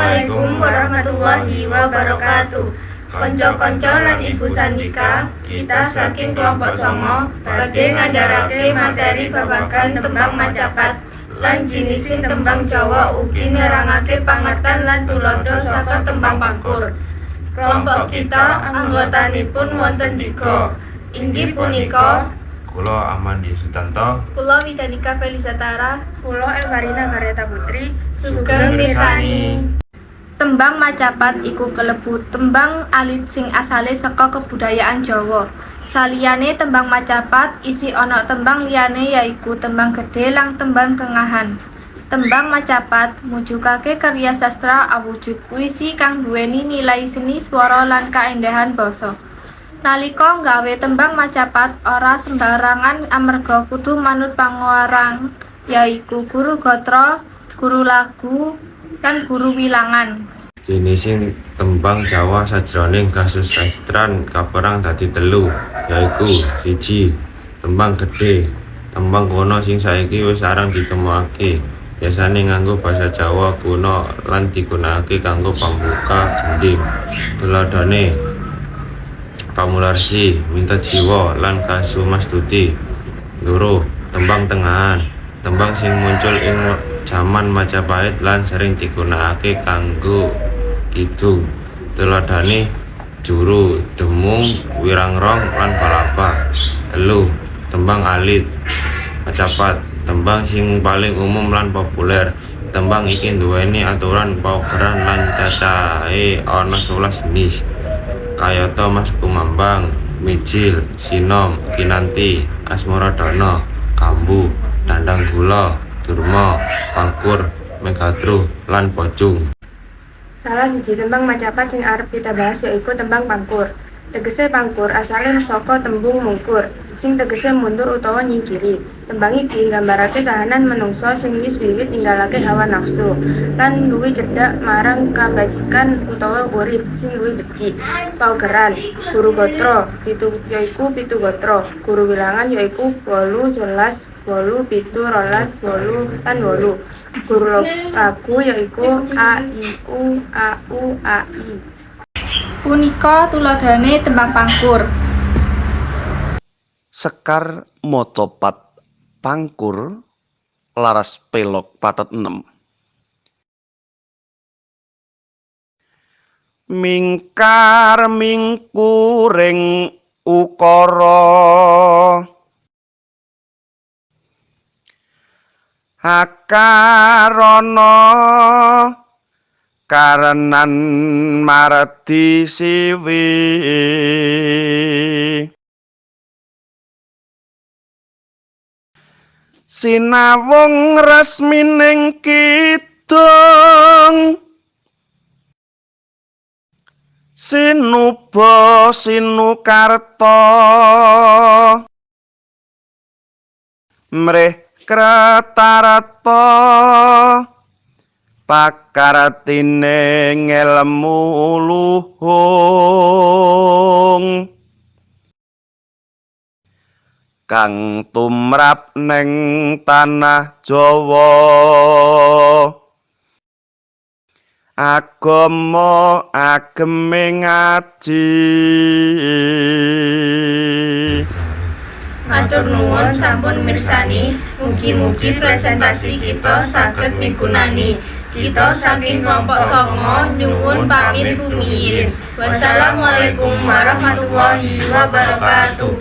Assalamualaikum warahmatullahi wabarakatuh. Kanca-kanca lan Ibu Sandika, kita saking kelompok 9 badhe ngandharake materi babagan tembang macapat lan jinising tembang Jawa ugi nerangake pangertan lan tuladha saka tembang pangkur. Kelompok kita anggotanipun wonten tiga. Inggih punika Kula Amandi Sutanto. Kula Widanika Felisatara. Kula Elvarina Gareta Putri. Sugeng mirsani. Tembang macapat iku kelebu tembang alit sing asale saka kebudayaan Jawa. Saliyane tembang macapat isih ana tembang liyane yaiku tembang gedhe lan tembang tengahan. Tembang macapat mujukake karya sastra awujud puisi kang duweni nilai seni swara lan kaendahan basa. Nalika nggawe tembang macapat ora sembarangan amarga kudu manut pangarang yaiku guru gatra, guru lagu, lan guru wilangan. Jinising tembang Jawa sajroning kasusastran kaperang dadi telu, yaiku: 1. Tembang gedhe, tembang kuno sing saiki wis arang ditemokake. Biasane nganggo basa Jawa kuna lan digunakake kanggo pambuka gendhing. Tuladhane Pamularsi, Mintajiwa, lan Kasumastuti. 2. Tembang tengahan, tembang sing muncul ing jaman Majapahit lan sering digunakake kanggo kidung. Tuladhane Juru Demung, Wirangrong, lan Palapa. 3. Tembang alit macapat, tembang sing paling umum lan populer. Tembang iki nduweni aturan paugeran lan cacahe ana 11 jenis. Kayata Maskumambang, Mijil, Sinom, Kinanti, Asmaradana, Gambuh, Dhandhanggula, Durma, Pangkur, Megatruh, lan Pocung. Salah siji tembang macapat sing arep kita bahas yaiku tembang pangkur. Tegese pangkur asale saka tembung mungkur, sing tegese mundur utawa nyingkiri. Tembang iki nggambarake kahanan menungsa sing wis wiwit ninggalake hawa nafsu lan luwih cedhak marang kabajikan utawa urip sing luwih becik. Paugeran, guru gatra 7 yaiku 7 gatra, guru wilangan yaiku 8, 11, 8, 7, 12, 8, lan 8. Guru lagu yaiku A I U A U A I. Punika tuladhane tembang pangkur. Sekar macapat pangkur laras pelog pathet nem. Mingkar mingkuring ukara akarana karenan mardi siwi sinawung resmining kidung sinuba sinukarta mrih kretarata pakartine ngelmu luhung kang tumrap neng tanah Jawa agama ageme ngaji. Matur nuwun sampun mirsani, mugi-mugi presentasi kita saged migunani. Kita saking kelompok 9 nyuwun pamit rumiyin. Wassalamualaikum warahmatullahi wabarakatuh.